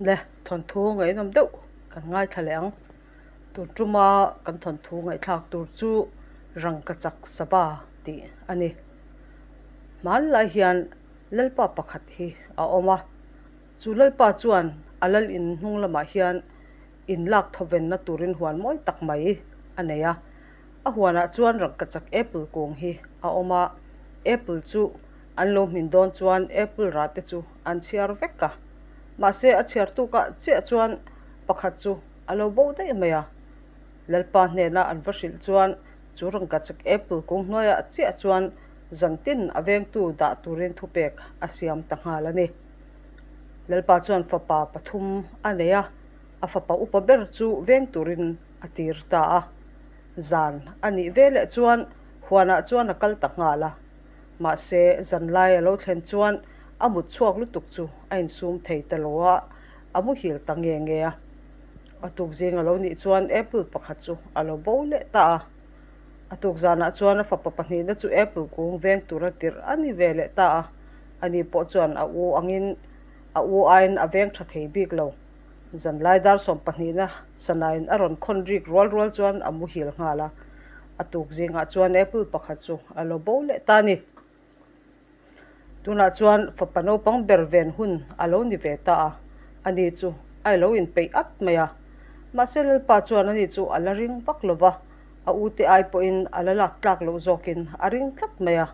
Le, thawnthu ngaihnawm deuh kan ngaithla leh ang. Tun tuma kan thawnthu ngaihthlak tur chu Rangkachak Sava tih a ni. Hmanlai hian Lalpa pakhat hi a awm a, chu Lalpa chuan a lal in hnung lamah hian in lak thawvenna turin huan mawi tak mai a nei a. A huanah chuan Rangkachak apple kung hi a awm a, apple chu an lo hmin dawn chuan apple rah te chu an chhiar vek a. Mahse a chhiar tukah chiah chuan pakhat chu a lo bo daih mai a. Lalpa hnena an va hrilh chuan chu Rangkachak apple kung hnuaiah chiah chuan zantin a vengtu dah turin thupek a siam ta nghal a ni. Lalpa chuan fapa pathum a nei a, a fapa upa ber chu veng turin a tir ta a. Zan a nih veleh chuan huanah chuan a kal ta nghal a. Mahse, zanlai a lo thlen chuan a mut chhuak lutuk chu a insum thei ta lo a, a muhil ta nge nge a. A tuk zing a lo nih chuan apple pakhat chu a lo bo leh ta a. A tuk zanah chuan a fapa pahnihna chu apple kung veng tura tirh a ni ve leh ta a. Ani pawh chuan a u angin a u aiin a veng tha thei bik lo. Zanlai dar sawm pahnihna sanain a rawn khawn rik rual rual chuan a muhil nghal a. A tuk zingah chuan apple pakhat chu a lo bo leh ta a ni. Tunah chuan fapa naupang ber ven hun a lo ni ve ta a, ani chu a lo inpeih at mai a. Mahse Lalpa chuan ani chu a la ring vak lo va, a ute ai pawhin a la lak tlak loh zawkin a ring tlat mai a.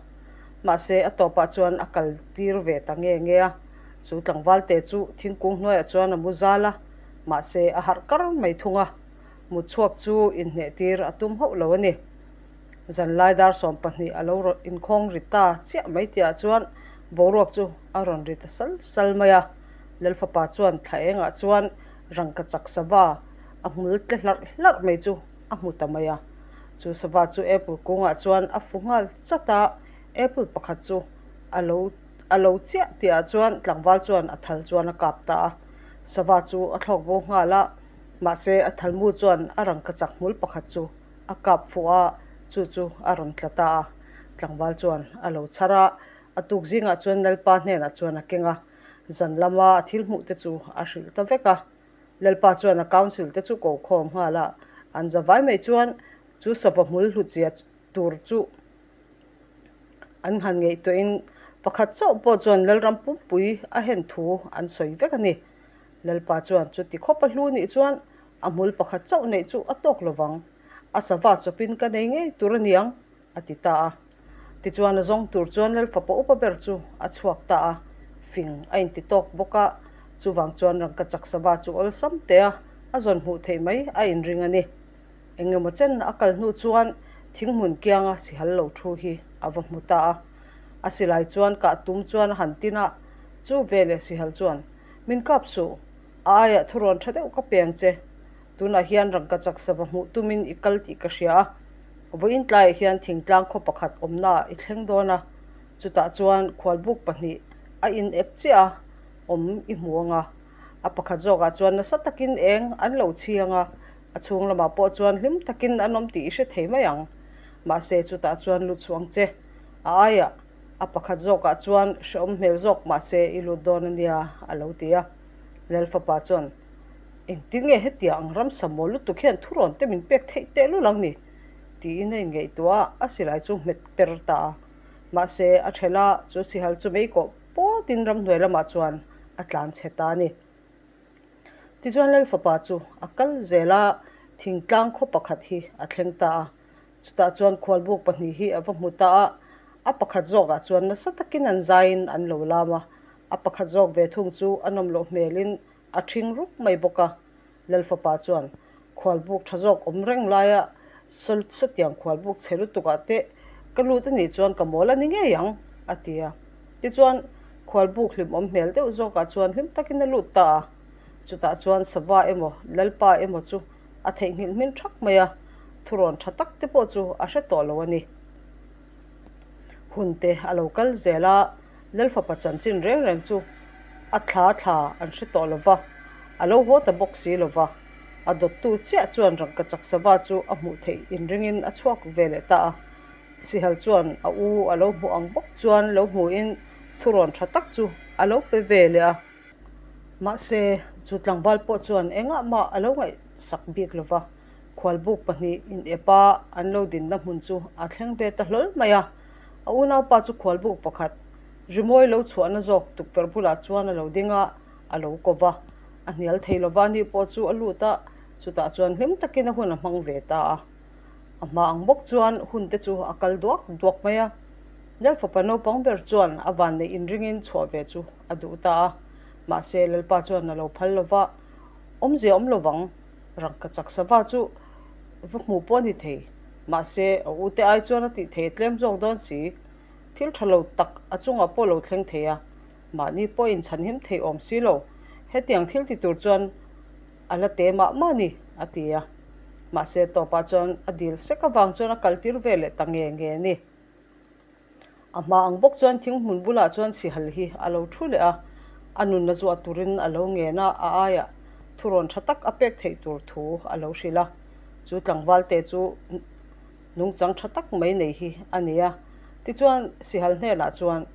Mahse a tawpah chuan a kal tir ve ta nge nge a, chu tlangvalte chu thingkung hnuaiah chuan a mu zal a, mahse a harh kar mai thung a. Mut chhuak chu inhneh tir a tum hauh lo a ni. Zanlai dar 12 a lo rawn inkhawng ri ta chiah mai tihah chuan boruak chu a rawn ri ta sal sal mai a. Lalfapa chuan thla engah chuan rangka chak sava a hmul tle hlarh hlarh mai chu a hmu ta mai a. Chu sava chu apple kungah chuan a fu nghal chat a, apple pakhat chu a lo a lo chiah tihah chuan tlangval chuan a thal chuan a kap ta a. Sava chu a thlawk bo nghal a. Mahse, a thalmu chuan a rangka chak hmul pakhat chu a kap fuh a, chu chu a rawn tla ta a. Tlangval chuan a lo chhar a, a tuk zingah chuan Lalpa hnenah chuan a keng a, zan lama a thil hmuh te chu a hrilh ta vek a. Lalpa chuan a council te chu ko khawm nghal a, an za vai mai chuan chu sava hmul hlutzia tur chu an han ngaihtuahin pakhat chauh pawh chuan Lalram pumpui a hen thu an sawi vek a ni. Lalpa chuan chuti khawp a hlu nih chuan a hmul pakhat chauh neih chu a tawk lo vang, a sava chawpin ka nei ngei tur a niang, a ti ta a. Tichuan a zawng tur chuan Lalfapa upa ber chu a chhuak ta a, fing a inti tawk bawk a, chuvang chuan rangka chak sava chu awlsam teh a, a zawn hmuh theih mai a inring a ni. Engemaw chen a kal hnu chuan thinghmun kianga sihal lo thu hi a va hmu ta a, a silai chuan kah tum chuan a han tin a, chu veleh sihal chuan Min kap suh, a aiah thurawn tha deuh ka peng che. Tunah hian rangka chak sava hmuh tumin i kal tih ka hria a, vawiin tlaiah hian thingtlang khaw pakhat awmnaah i thleng dawn a, chutah chuan khualbuk pahnih a in ep chiah a, awm i hmu ang a. A pakhat zawkah chuan nasa takin eng an lo chhiang a, a chhung lamah pawh chuan hlim takin an awm tih i hre thei mai ang. Mahse chutah chuan lut chhuang che, a aiah A pakhat zawkah chuan hrehawm hmel zawk mahse i lut dawn a nia a lo ti a. Lal fapa chuan, Engtin nge hetiang ang ramsa mawl lutuk hian thurawn te min pek theih teh lul ang ni? tiin a inngaihtuah a, a silai chu hmet per ta a. Mahse a ṭhelh a, chu sihal chu mei kawh pawtin ramhnuai lamah chuan a tlan chhe ta a ni. Tichuan Lal fapa chu a kal zel a, thingtlang khaw pakhat hi a thleng ta a. Chutah chuan khualbuk pahnih hi a va hmu ta a, a pakhat zawkah chuan nasa takin an zaiin an lo lam a, a pakhat zawk ve thung chu a nawm loh hmelin a ṭhing rup mai bawk a. Lalfapa chuan khualbuk ṭha zawk awm reng laia sawtiang khualbuk chhe lutukah te ka lut a nih chuan ka mawl a ni ngei ang, a ti a. Tichuan, khualbuk hlimawm hmel deuh zawkah chuan hlim takin a lut ta a. Chutah chuan Sava emaw Lalpa emaw chu a theihnghilh hmin thak mai a, thurawn tha tak te pawh chu a hre tawh lo a ni. Hun te a lo kal zel a, Lalfapa chanchin reng reng chu a thla thla an hre tawh lo va, a lo haw ta bawk si lo va. A dawttu chiah chuan rangka chak sava chu a hmuh theih inringin a chhuak ve leh ta a. Sihal chuan a u a lo hmuh ang bawk chuan lo hmuhin thurawn tha tak chu a lo pe ve leh a. Mahse, chu tlangval pawh chuan engah mah a lo ngaihsak bik lo va, khualbuk pahnih in ep a an lo dinna hmun chu a thleng ve ta hlawl mai a. A unaupa chu khualbuk pakhat rimawi lo chhuahna zawk tukverh bulah chuan a lo ding a, a lo ko va. A hnial thei lo va, ni pawh chu a lut a, chutah chuan hlim takin a hun a hmang ve ta a. A hma ang bawk chuan hun te chu a kal duak duak mai a. Lalfapa naupang ber chuan a vanneih inringin chhuah ve chu a duh ta a. Mahse, Lalpa chuan a lo phal lo va, Awmzia awm lovang, rangkachak sava chu va hmuh pawh a ni thei. Mahse, a ute ai chuan a tih thei a tlem zawk dawn si. Thil tha lo tak a chungah pawh lo thleng thei a, mahni pawh inchhanhim thei awm si lo. Hetiang thil ti tur chuan a la te mah mah a ni, a ti a. Mahse, tawpah chuan a dil sek avang chuan a kaltir ve leh ta nge nge a ni. A hma ang bawk chuan thing hmun bulah chuan sihal hi a lo thu leh a, a nunna zuah turin a lo ngen a, a aiah thurawn tha tak a pek theih tur thu a lo hrilh a. Chu tlangval te chu nungchang tha tak mai nei hi a ni a. Tichuan sihal hnenah chuan,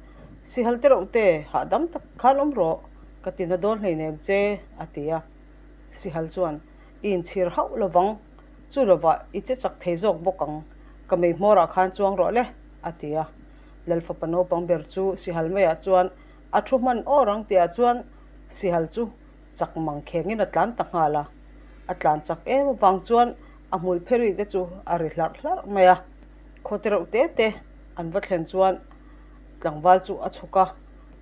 Sihal te reuh te, hahdam tak khan awm rawh, ka ti na dawn hleinem che, a ti a. Sihal chuan, I inchhir hauh lovang, Chu lovah i che chak thei zawk bawk ang, ka mei hmawrah khan chuang rawh le, a ti a. Lalfapa naupang ber chu sihal maiah chuan a thu hman awr ang tihah chuan sihal chu chak mang khengin a tlan ta nghal a. A tlan chak em avang chuan a hmul pheri te chu a ri hlarh hlarh mai a. Khaw te reuh te te an va thlen chuan tlangval chu a chhuk a,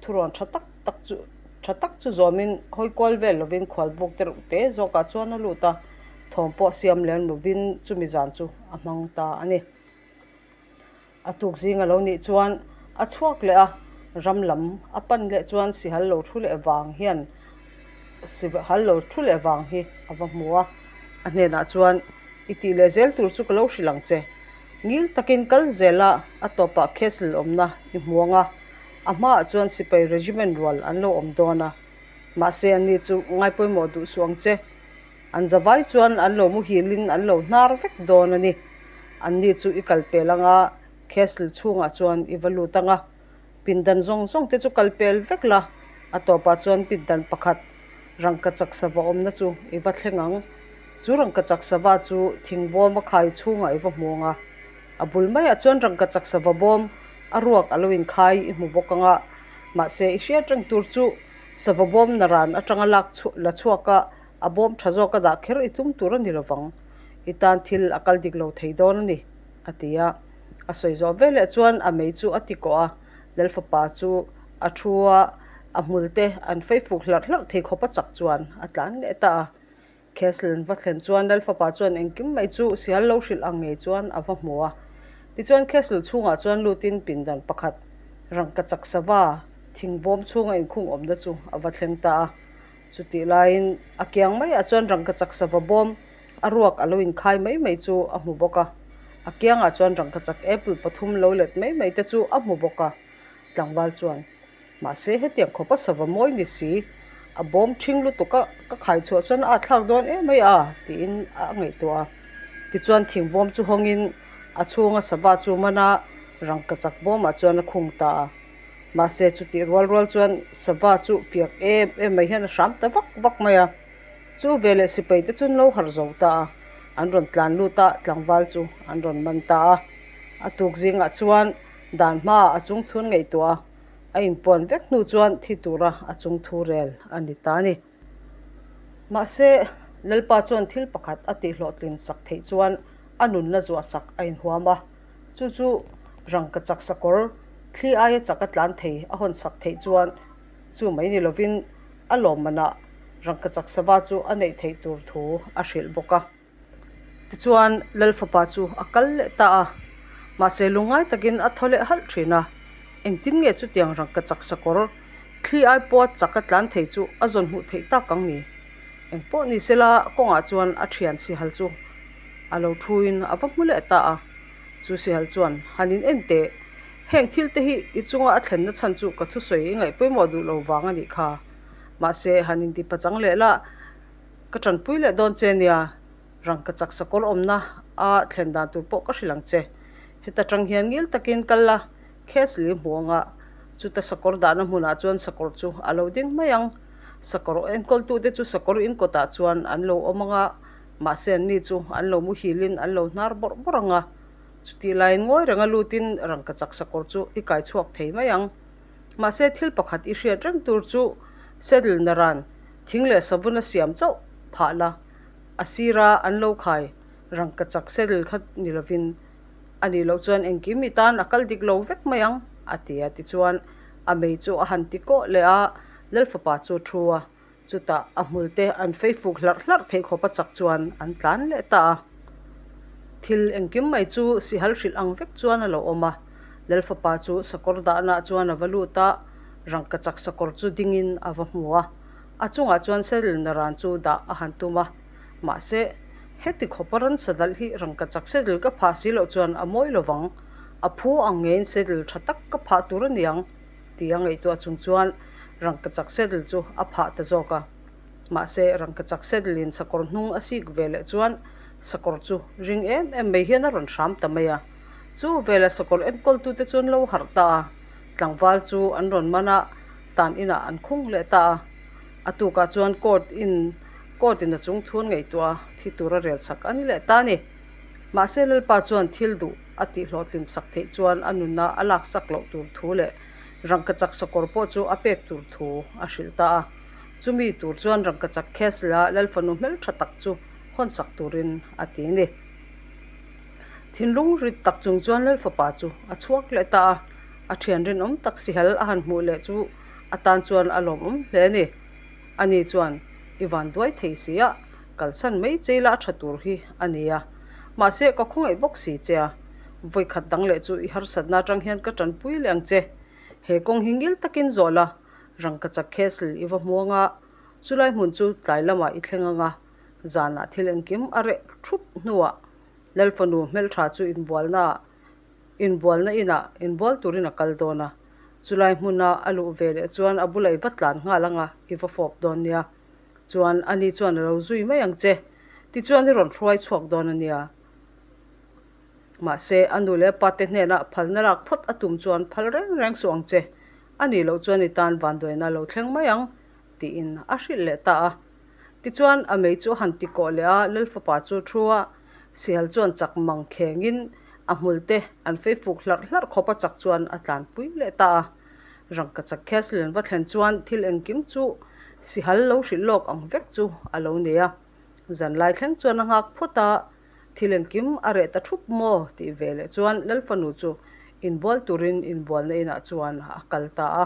thurawn tha tak tak chu tha tak chu zawmin hawi kual vel lovin khualbuk te reuh te zawkah chuan a lut a. Thawm pawh siam lem lovin chumi zan chu a hmang ta a ni. A tuk zing a lo nih chuan a chhuak leh a, ram lam a pan leh chuan sihal lo thu leh vang hian sihal lo thu leh vang hi a va hmu a. A hnenah chuan, I tih leh zel tur chu ka lo hrilh ang che. Ngil takin kal zel a, a tawpah castle awmna i hmu ang a, a hmaah chuan sipai regiment rual an lo awm dawn a. Mahse anni chu ngaipawimawh duh suh ang che. An zavai chuan an lo muhilin an lo hnar vek dawn a ni. Anni chu i kal pel anga castle chhungah chuan i va lut anga pindan zawng zawng te chu kal pel vek la, a tawpah chuan pindan pakhat rangkachak sava awmna chu i va thleng ang. Chu rangkachak sava chu thing bawm a khai chhungah i va hmu anga, a bul maiah chuan rangkachak sava bawm a ruak a lo inkhai i hmu bawk anga, mahse i hriat reng tur chu sava bawm naran atanga lak la chhuak a, A bawm tha zawk a dah kher i tum tur a ni lovang. I tan thil a kal dik lo thei dawn a ni, a ti a. A sawi zawh veleh chuan a mei chu a ti kawh a, Lalfapa chu a thu a, a hmul te an fei fuk hlarh hlarh thei khawp a chak chuan a tlan leh ta a. Castle va thlen chuan Lalfapa chuan engkim mai chu sial lo hrilh ang ngei chuan a va hmu a. Tichuan Castle chhungah chuan lutin pindan pakhat rangkachak sava thing bawm chhunga inkhung awmna chu a va thleng ta a. Chutih laiin a kiang maiah chuan rangkachak sava bawm a ruak a lo inkhai mai mai chu a hmu bawk a. A kiangah chuan rangkachak apple pathum lo let mai mai te chu a hmu bawk a. Tlangval chuan, Mahse hetiang khawpa sava mawi ni si, a bawm ṭhing lutuk a, ka khai chhuah chuan a thlak dawn em mai a, tiin a ngaihtuah a. Tichuan thing bawm chu hawngin a chhunga sava chu man a, rangkachak bawmah chuan a khung ta a. Mahse chutih rual rual chuan sava chu fiak em em mai hian a hram ta vak vak mai a. Chu veleh sipai te chu an lo harh zo ta a, an rawn tlan lut a, tlangval chu an rawn man ta a. A tuk zingah chuan dan hmaah a chung thun ngaihtuah a, a inpuan vek hnu chuan thi tura a chung thu rel a ni ta a ni. Mahse Lalpa chuan thil pakhat a tihhlawhtlin sak theih chuan a nunna zuah sak a inhuam a. Chu chu rangkachak sakawr thli aia chak a tlan thei a hawn sak theih chuan chu mai ni lovin a lawmmanah rangkachak sava chu a neih theih tur thu a hrilh bawk a. Tichuan Lal fapa chu a kal leh ta a, mahse lungngai takin a thaw leh halh thin a, engtin nge chutiang rangkachak sakawr thli ai pawha chak a tlan thei chu a zawn hmuh theih tak ang ni? Engpawh ni sela kawngah chuan a thian sihal chu a lo thuin a va hmu leh ta a. Chu sihal chuan, Han in en teh, heng thil te hi i chunga a thlenna chhan chu ka thusawi i ngaih pawimawh duh lo vang a nih kha. Mahse, han inti pachang leh la, ka tanpui leh dawn che nia, rangkachak sakawr awmna a thlen dan tur pawh ka hrilh ang che. Heta tang hian ngil takin kal la, Castle i hmu anga, chuta sakawr dahna hmunah chuan sakawr chu a lo ding mai ang. Sakawr enkawltute chu sakawr in kawtah chuan an lo awm ang a, mahse anni chu an lo muhilin an lo hnar bawrh bawrh ang a. Chutih laiin ngawi renga lutin rangkachak sakawr chu i kai chhuak thei mai ang. Mahse thil pakhat i hriat reng tur chu saddle naran thing leh savun a siam chauh phah la, a sira an lo khai rangkachak saddle kha ni lovin a nih loh chuan engkim i tan a kal dik lo vek mai ang, a ti a. Tichuan a mei chu a han ti kawh leh a, Lalfapa chu a thu a, chutah a hmulte an fei fuk hlarh hlarh theih khawpa chak chuan an tlan leh ta a. Thil engkim mai chu sihal hrilh ang vek chuan a lo awm a, Lalfapa chu sakawr dahnaah chuan a va lut a, rangkachak sakawr chu dingin a va hmu a, a chungah chuan saddle naran chu dah a han tum a, mahse, heti khawpa ransa dalh hi rangkachak saddle ka phah si loh chuan a mawi lovang, a phu ang ngeiin saddle tha tak ka phah tur a niang. Tia ngaihtuah chung chuan rangkachak saddle chu a phah ta zawk a. Mahse, rangkachak saddle in sakawr hnung a sik ve leh chuan sakawr chu ring em em mai hian a rawn hram ta mai a. Chu vela sakawr enkawltute chu an lo harh ta a, tlangval chu an rawn man a, tan inah an khung leh ta a. A tukah chuan court in court in a chung thu an ngaihtuah a, thi tura rel sak a ni leh ta a ni. Mahse, Lalpa chuan thil duh a tihhlawhtlin sak theih chuan a nunna a laksak loh tur thu leh rangkachak sakawr pawh chu a pek tur thu a hrilh ta a. Chumi tur chuan rangkachak Castle-a Lalfanu hmeltha tak chu hawnsak turin a ti a ni. Thinlung rit tak chung chuan Lalfapa chu a chhuak leh ta a, a thian rinawm tak sihal a han hmuh leh chu a tan chuan a lawmawm hle a ni. Ani chuan, I van duai thei si a, kalsan mai che ila a tha tur hi a ni a. Mahse, ka khawngaih bawk si che a, vawikhat dang leh chu i harsatna atang hian ka tanpui leh ang che. He kawng hi ngil takin zawh la, rangkachak castle i va hmuang a, chulai hmun chu tlai lamah i thleng ang a, zanah thil engkim a reh thup hnuah Lalfanu hmeltha chu inbualnaah inbualna inah inbual turin a kal dawn a, chulai hmuna a luh ve leh chuan a bulah i va tlan nghal ang a, i va fawp dawn nia. Chuan ani chuan a lo zui mai ang che. Tichuan i rawn hruai chhuak dawn a nia. Mahse, a nu leh a pate hnenah phalna lak phawt a tum chuan phal reng reng suh ang che. A nih loh chuan i tan vanduaina a lo thleng mai ang, tiin a hrilh leh ta a. Tichuan a mei chu a han ti kawh leh a, Lalfapa chu thu a, Sihal chuan chak mang khengin a hmulte an fei fuk hlarh hlarh khawp a chak chuan a tlanpui leh ta a. Rangkachak Castle an va thlen chuan thil engkim chu sihal lo hrilh lawk ang vek chu a lo nei a. Zanlai thleng chuan a nghak phawt a, thil engkim a reh ta thup maw tih ve leh chuan Lalfanu chu inbual turin inbualna inah chuan a kal ta a.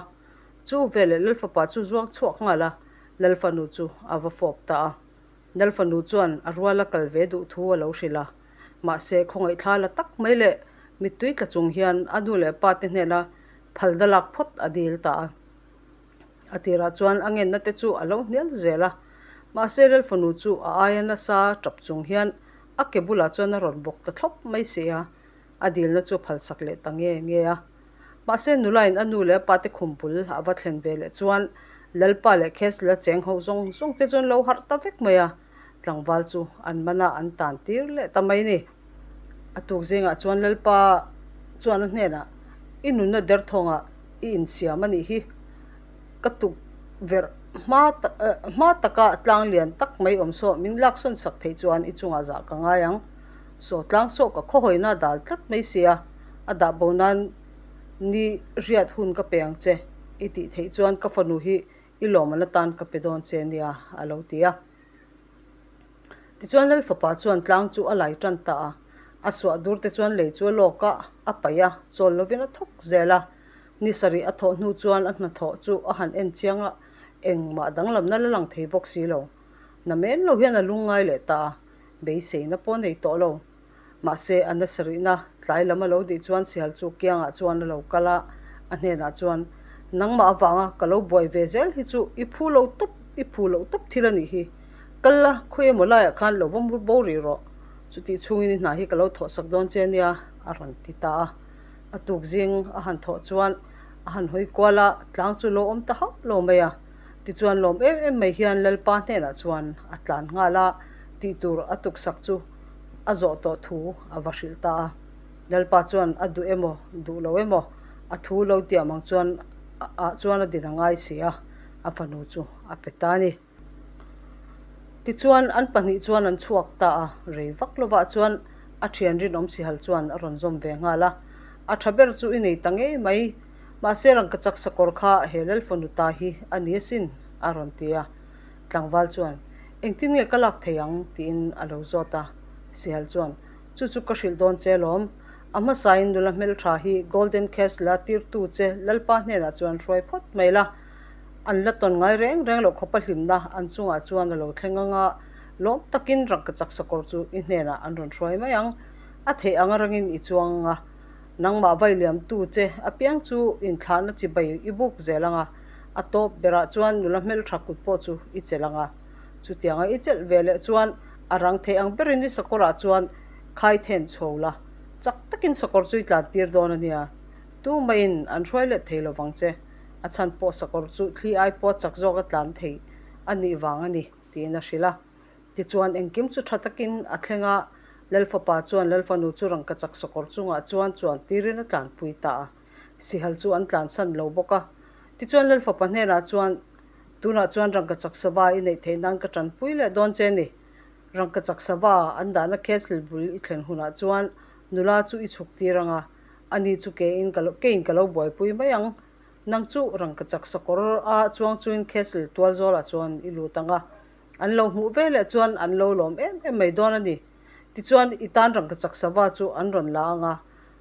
Chu veleh Lalfapa chu zuang chhuak nghal a, Lalfanu chu a va fawp ta a. Lalfanu chuan a ruala kal ve duh thu a lo hrilh a, mahse khawngaihthla la tak mai leh mittui tla chung hian a nu leh pa te hnena phal da lak phawt a dil ta a. A tirah chuan a ngenna te chu a lo hnial zel a, mahse Lalfanu chu a aia nasa tap chung hian a ke bulah chuan a rawn bawk ta thlawp mai si a, a dilna chu phalsak leh ta nge nge a. Mahse nulain a nu leh a pate khum bul a va thlen ve leh chuan Lalpa leh Khesla cheng ho zawng zawng te chuan lo harh ta vek mai a, tlangval chu an man a an tan tir leh ta mai ni. A tuk zingah chuan Lalpa chuan a hnenah, I nunna derthawngah i insiam a nih hi, ka tukverh hma hma taka tlang lian tak mai awm saw min laksawn sak theih chuan i chungah zah ka ngai ang. Saw tlang saw ka khawhawina a dal tlat mai sia, a dah bo nan ni riat hun ka pe ang che, i tih theih chuan ka fanu hi i lawmman atan ka pe dawn che nia, a lo ti a. Tichuan Lalfapa chuan tlang chu a lai tan ta a, a suah dur te chuan lei chu a lawk a, a paih a, chawl lovin a thawk zel a. Ni sarih a thawh hnu chuan a hnathawh chu a han en chiang a, engmah danglamna la lang thei bawk si lo. Namen lo hian a lungngai leh ta a, Beiseina pawh nei tawh lo. Mahse, a nasarihna tlai lam a lo dih chuan Sihal chu kiangah chuan a lo kal a, a hnenah chuan, Nangmah avanga ka lo buai ve zel hi chu i phu lo tawp, i phu loh tawp thil a nih hi. Kal la, khawi emaw laiah khan lo va mur bo rih rawh. Chutih chhungin i hna hi ka lo thawhsak dawn che nia, a rawn ti ta a. A tuk zing a han thawh chuan a han hawi kual a, tlang chu lo awm ta hauh lo mai a. Tichuan lawm em em mai hian Lalpa hnenah chuan a tlan nghal a, tih tur a tuksak chu a zawh tawh thu a va hrilh ta a. Lalpa chuan a duh emaw, duh lo emaw, a thu lo tiam ang chuan ah chuan a din a ngai si a. A fanu chu a pe ta a ni. Tichuan, an pahnih chuan an chhuak ta a, rei vak lovah chuan a thian rinawm sihal chuan a rawn zawm ve nghal a. A tha ber chu i nei ta ngei mai, mahse rangkachak sakawr kha he lalfanu ta hi a ni asin, a rawn ti a. Tlangval chuan, Engtin nge ka lak thei ang? tiin a lo zawt a. Sihal chuan, Chu chu ka hrilh dawn che alawm. A hmasain nula hmeltha hi Golden Castle-a tirtu che Lalpa hnenah chuan hruai phawt mai la. An la tawn ngai reng reng loh khawpa hlimna an chungah chuan a lo thleng ang a, lawm takin rangkachak sakawr chu i hnenah an rawn hruai mai ang. A theih ang arangin i chuang ang a, nangmah vai liamtu che apiang chu inthlahna chibai i buk zel ang a, a tawp berah chuan nula hmeltha kut pawh chu i chelh ang a. Chutianga i chelh ve leh chuan a rang theih ang berin i sakawrah chuan khai then chho la, chak takin sakawr chu i tlan tir dawn a nia. Tumaiin an hruai let thei lovang che. A chhan pawh sakawr chu thli ai pawh chak zawk a tlan thei a nih vang a ni, tiin a hrilh a. Tichuan engkim chu tha takin a thleng a, Lalfapa chuan Lalfanu chu rangkachak sakawr chungah chuan chuan tirin a tlanpui ta a. Sihal chu an tlansan lo bawk a. Tichuan Lalfapa hnenah chuan, Tunah chuan rangkachak sava i neih theih nan ka tanpui leh dawn che a ni. Rangkachak sava an dahna castle bul i thlen hunah chuan nula chu i chhuk tir ang a, ani chu kein ka lo kein ka lo buaipui mai ang. Nang chu rangkachak sakawr a chuang chuin castle tual zawlah chuan i lut ang a, an lo hmuh ve leh chuan an lo lawm em em mai dawn a ni. Tichuan i tan rangkachak sava chu an rawn la ang a,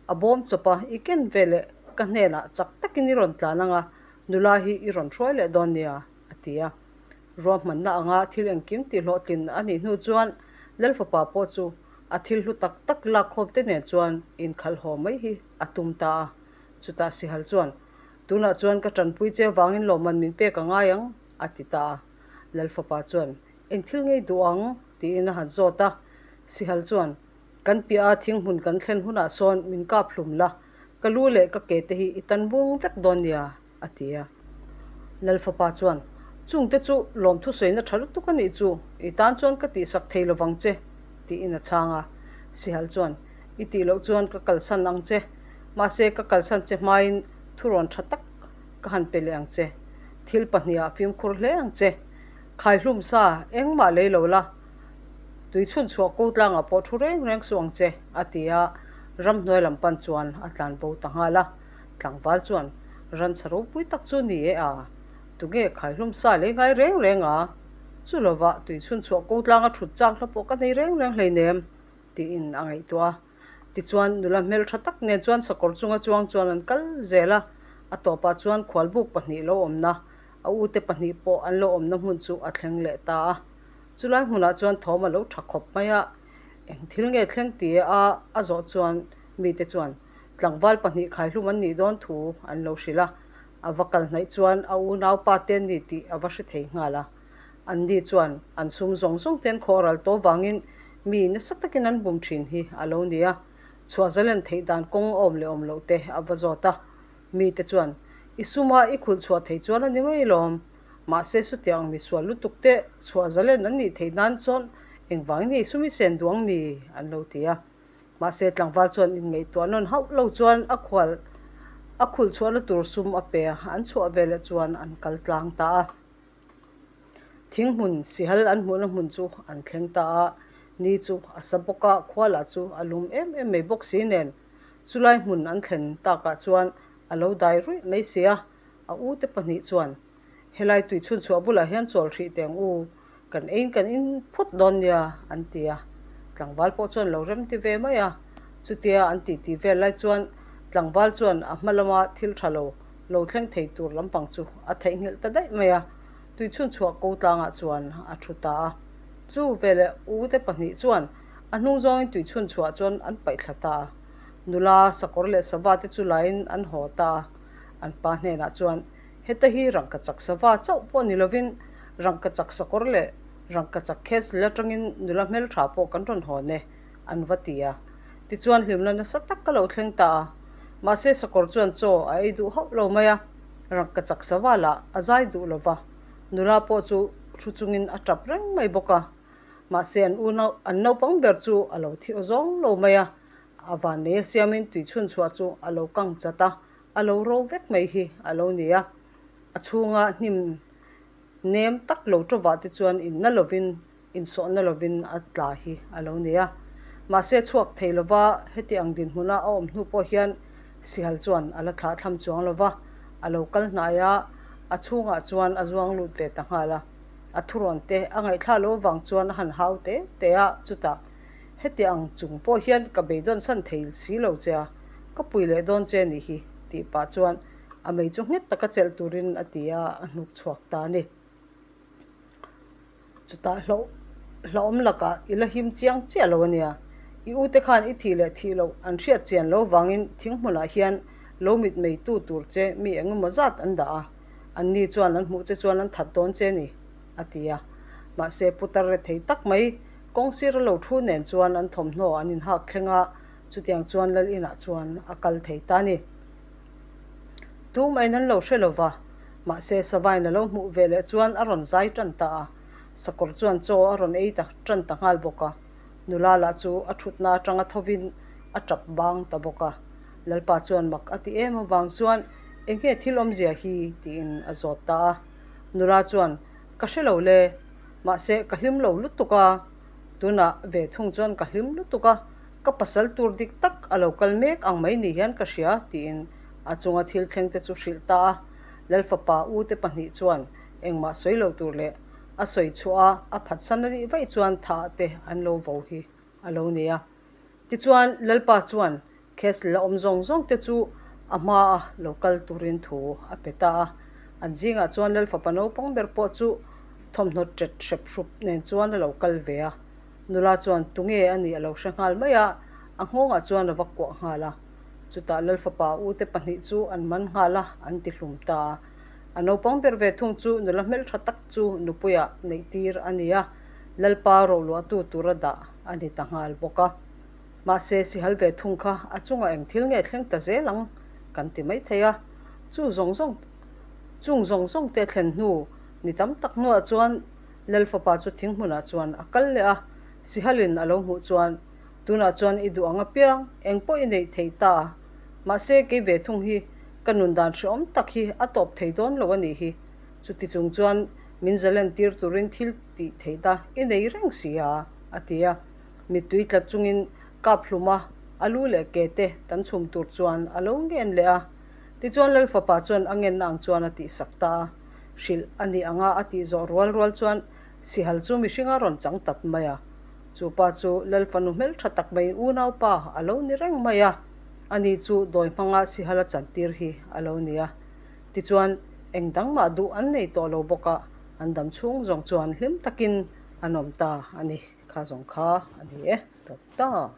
a bawm chawp a, i ken ve leh ka hnenah chak takin i rawn tlan ang a, nula hi i rawn hruai leh dawn nia, a ti a. Ruahmanna anga thil engkim tihhlawhtlin a nih hnu chuan Lalfapa pawh chu a thil hlu tak tak lakkhawm te nen chuan inkhalh haw mai hi a tum ta a. Chutah Sihal chuan, Tunah chuan ka tanpui che vangin lawmman min pek a ngai ang, a ti ta a. Lalfapa chuan, Eng thil ngei duh ang? tiin a han zawt a. Sihal chuan, Kan piah a thing hmun kan thlen hunah sawn min kap hlum la, ka lu leh ka ke te hi i tan bung vek dawn nia, a ti a. Lalfapa chuan, Chungte chu lawmthu sawina tha lutuk a nih chu, i tan chuan ka tihsak thei lovang che, tiin a chhang a. Sihal chuan, I tih loh chuan ka kalsan ang che, mahse ka kalsan che hmain thurawn tha tak ka han pe leh ang che. Thil pahniha fimkhur hle ang che. Khaihlum sa engmah lei lo la, tui chhun chhuah ko tlangah pawh thu reng reng suh ang che, a ti a, ramhnuai lam pan chuan a tlan bo ta nghal a. Tlangval chuan, Ranchha ropui tak chu ni e a, tunge khaihlum sa lei ngai reng reng a? Chu lovah tui chhun chhuah ko tlanga thut chak hla pawh ka nei reng reng hleinem, tiin a ngaihtuah a. Tichuan, nula hmeltha tak nen chuan sakawr chunga chuang chuan an kal zel a, a tawpah chuan khualbuk pahnih lo awmna, a ute pahnih pawh an lo awmna hmun chu a thleng leh ta a. Chulai hmunah chuan thawm a lo tha khawp mai a, eng thil nge thleng ti a a zawh chuan mite chuan tlangval pahnih khaihlum an nih dawn thu an lo hrilh a, a va kal hnaih chuan a unaupa te an ni tih a va hre thei nghal a. Anni chuan an sum zawng zawng ten khawh ral tawh vangin mi nasa takin an bum thin hi a lo ni a, chhuah zalen theih dan kawng a awm leh awm loh te a va zawt a. Mite chuan, I suma i khulh chhuah thei chuan a ni mai lawm. Mahse sutiang mi sual lutuk te chhuah zalen an nih theih nan chuan engvangin nge i sum i sen duang ni? an lo ti a. Mahse tlangval chuan inngaihtuah nawn hauh lo chuan a khual a khulh chhuahna tur sum a pe a, an chhuah veleh chuan an kal tlang ta a. Thing hmun sihal an hmuhna hmun chu an thleng ta a, ni chu a sa bawk a, khua lah chu a lum em em mai bawk si nen. Chulai hmun an thlen takah chuan a lo dai ruih mai si a, a ute pahnih chuan, Helai tui chhun chhuah bulah hian chawl hrih teh ang u, kan eiin kan in phawt dawn nia, an ti a. Tlangval pawh chuan lo rem ti ve mai a. Chutia an titi vel lai chuan tlangval chuan a hma lama thil tha lo lo thleng thei tur lampang chu a theihnghilh ta daih mai a, tui chhun chhuah ko tlangah chuan a thu ta a. Chu veleh ute pahnih chuan a hnung zawngin tui chhun chhuah chuan an paih thla ta a. Nula, sakawr leh sava te chu laiin an haw ta a. An pa hnenah chuan, Heta hi rangkachak sava chauh pawh ni lovin rangkachak sakawr leh rangkachak castle atangin nula hmeltha pawh kan rawn hawn e, an va ti a. Tichuan hlimna nasa tak ka lo thleng ta a. Mahse sakawr chuan chaw a ei duh hauh lo mai a, rangkachak sava lah a zai duh lo va, nula pawh chu thu chungin a tap reng mai bawk a. Mahse an unau an naupang ber chu a lo thi aw zawng lo mai a, a vannei a siamin tui chhun chhuah chu a lo kang chat a, a lo ro vek mai hi a lo ni a. A chhunga hnim. Nem tak lo ṭawvah te chuan inna lovin, insawhna lovin a tla hi a lo ni a. Mahse chhuak thei lova heti ang dinhmuna a awm hnu pawh hian Sihal chuan a la thlah thlam chuang lova, a lo kal hnai a, a chhungah chuan a zuang lut ve ta nghal a. A thurawn te a ngaihthlah lo avang chuan a han hau te te a, chutah heti ang chung pawh hian ka beidawn san thei si lo che a, ka pui leh dawn che nih hi tih pah chuan A mei chu nghet taka chelh turin a ti a, a hnuk chhuak ta a ni. Chutah hlauh hlauhawm lakah i la him chiang chiah lo a nia. I ute khan i thih leh thih loh an hriat chian lo vangin thing hmunah hian lo mit meitu tur che mi eng emaw zat an dah a, anni chuan an hmuh che chuan an that dawn che ni, a ti a. Mahse putar re thei tak mai kawng sira lo thu nen chuan an thawmhnaw an inhak thleng a, chutiang chuan lal inah chuan a kal thei ta a ni. Tumaiin an lo hre lo va, mahse Savain a lo hmuh ve leh chuan a rawn zai tan ta a, sakawr chuan chaw a rawn ei ta tan ta nghal bawk a, nula lah chu a thutna atanga thovin a tap bang ta bawk a. Lalpa chuan mak a ti em avang chuan eng nge thil awmzia hi tiin a zawt ta a. Nula chuan Ka hre lo le, mahse ka hlim lo lutuk a, tunah ve thung chuan ka hlim lutuk a, Ka pasal tur dik tak a lo kal mek ang mai ni hian ka hria, tiin a chunga thil thleng te chu hrilh ta a. Lalfapa u te pahnih chuan engmah sawi lo tur leh a sawi chhuah a, a phatsan a nih vaih chuan tha te an lo vo hi a lo ni a. Tichuan, Lalpa chuan Castle a awm zawng zawng te chu a hma a lo kal turin thu a pe ta a. An zingah chuan Lalfapa naupang ber pawh chu thawmhnaw ṭet hrep hrup nen chuan a lo kal ve a. Nula chuan tunge a nih a lo hre nghal mai a, a nghawngah chuan a va kuah nghal a. Chutah Lalfapa ute pahnih chu an man nghal a, an ti hlum ta a. A naupang ber ve thung chu nula hmeltha tak chu nupuiah neih tir a ni a, Lalpa rohluahtu tura dah a ni ta nghal bawk a. Mahse, sihal ve thung kha a chungah eng thil nge thleng ta zel ang kan ti mai thei a. Chu zawng zawng chung zawng zawng te thlen hnu ni tam tak hnuah chuan Lalfapa chu thing hmunah chuan a kal leh a, Sihalin a lo hmuh chuan, Tunah chuan i duh ang apiang, eng pawh i neih theih ta a, mahse kei ve thung hi ka nun dan hrehawm tak hi a tawp thei dawn lo a nih hi, chuti chung chuan min zalen tir turin thil tih theih ta i nei reng si a, a ti a. Mittui tla chungin kap hluma a lu leh ke te tan chhum tur chuan a lo ngen leh a. Tichuan Lalfapa chuan a ngenna ang chuan a tihsak ta a. Hrilh a nih anga a tih zawh rual rual chuan Sihal chu mihring a rawn chang tap mai a. Chu pa chu Lal fanu hmeltha tak mai unaupa a lo ni reng mai a, ani chu dawi hmanga Sihal a chantir hi a lo ni a. Tichuan eng dang mah duh an nei tawh lo bawk a, an dam chhung zawng chuan hlim takin an awm ta a ni. Kha zawng kha a ni e tawp ta.